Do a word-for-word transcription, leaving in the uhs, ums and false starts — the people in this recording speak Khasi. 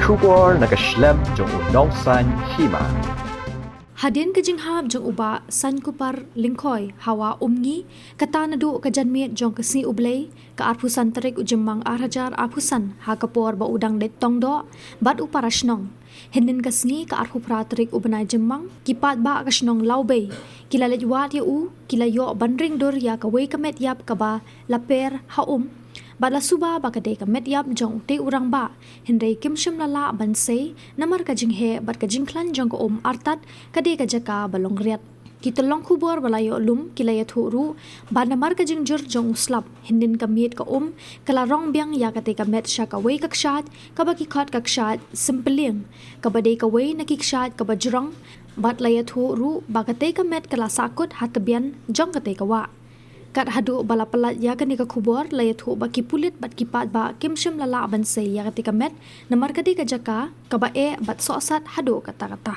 Khubor na ka shlem jong u nongsan hima. Hadien ka jinghap jong u Bah Sankupar Lyngkhoi ha Wah Umngi, kata naduh ka janmiet jong ka Sngi U Blei, ka arphew san tarik u Jymmang ar hajar arphew san, ha ka por ba u dang dei tongdoh bad u para shnong. Hynnin ka sngi, ka arphew phra tarik u bnai Jymmang, ki paidbah ka shnong Lawbei ki la leit wad ïa u, ki la ïoh ban ring dur ïa kawei ka met ïap kaba la per ha um, bad la suba ba ka dei ka met ïap jong utei u rangbah, hynrei kim shym la lah ban sei namar ka jingheh bad ka jingkhlaiñ jong ka um artat ka dei ka jaka ba long riat. Ki tyllong khubor ba la ïoh lum ki la ïathuh ruh ba namar ka jingjur jong u slap, hynnin ka miet ka um ka la rong biang ïa katei ka met sha kawei ka kshaid kaba ki khot ka kshaid Sympyliang, kaba dei kawei na ki kshaid kaba jrong, bad la ïathuh ruh ba katei ka met ka la sahkut ha tbian jong katei ka wah. Kat haduh ba la pyllait ïa kane ka khubor, la ïathuh ba ki pulit bad ki paidbah kim shym la lah ban sei ïa katei ka met namar ka dei ka jaka kaba eh bad sohsat haduh katta katta.